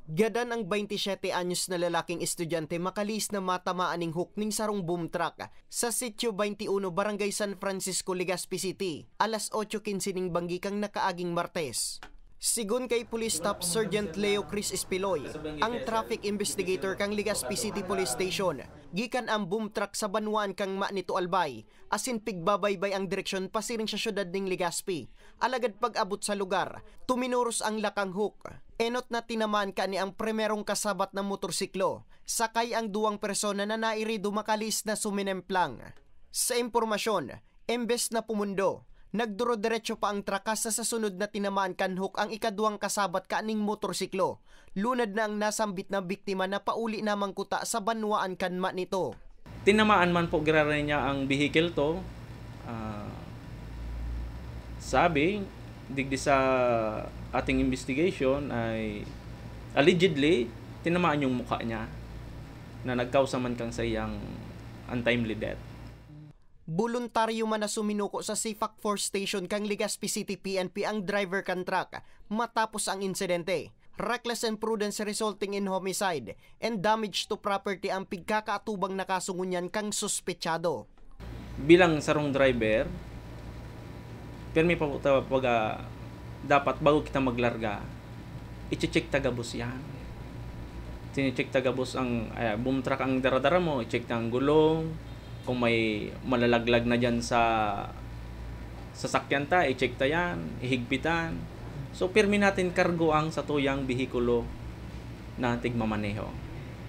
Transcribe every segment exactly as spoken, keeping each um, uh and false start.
Gadan ang twenty-siyete anyos na lalaking estudyante makalihis na matamaan ning hook ning sarong boom truck sa Sitio twenty-uno, Barangay San Francisco, Legazpi City, alas otso quince ning banggi kan nakaaging Martes. Sigon kay Police Staff Sergeant Leo Chris Espiloy, ang traffic investigator kan Legazpi City Police Station, gikan ang boom truck sa banwaan kan Manito, Albay, asin pigbabaybay ang direksyon pasiring sa syudad ning Legazpi. Alagad pag-abot sa lugar, tuminuros ang lakang hook. Enot na tinamaan kani ang primerong kasabat na motorsiklo, sakay ang duwang persona na nairido makalihis na suminemplang. Sa impormasyon, embes na pumundo, nagduro-diretso pa ang traka sa sunod na tinamaan kan hook ang ikaduwang kasabat kaning motorsiklo. Lunad na ang nasambit na biktima na pauli na mangkuta sa banwaan kan Manito. Tinamaan man po giraray niya ang vehicle to. Ah, sabi, digdi sa ating investigation ay allegedly, tinamaan yung mukha niya na nagkausa man kang sa iyang untimely death. Boluntaryo man na suminuko sa CFAC Force Station kan Legazpi City P N P ang driver kan truck matapos ang insidente. Reckless imprudence resulting in homicide and damage to property ang pigkakaatubang na kaso ngunyan kan suspetsado. Bilang sarong driver, pirmi pa po ta-, pag, ah, dapat bago kita maglarga, i-check ta gabos yan. Tine-check ta gabos ang, ah, boom truck ang daradara mo, i-check ta ang gulong, kung may malalaglag na dyan sa sasakyan ta, i-check ta yan, ihigpitan. So, pirmi natin kargo ang satuyang behikulo na tigmamaneho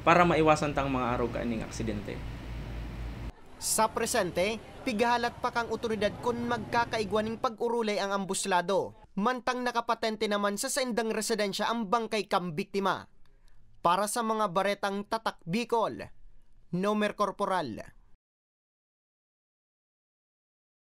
para maiwasan tang mga arog kaining aksidente. Sa presente, pighahalat pa kan otoridad kun magkakaigwa nin pag-orolay ang ambos lado. Mantang nakapatente naman sa saindang residensya ang bangkay kan biktima. Para sa mga baretang Tatak Bicol, Nomer Corporal.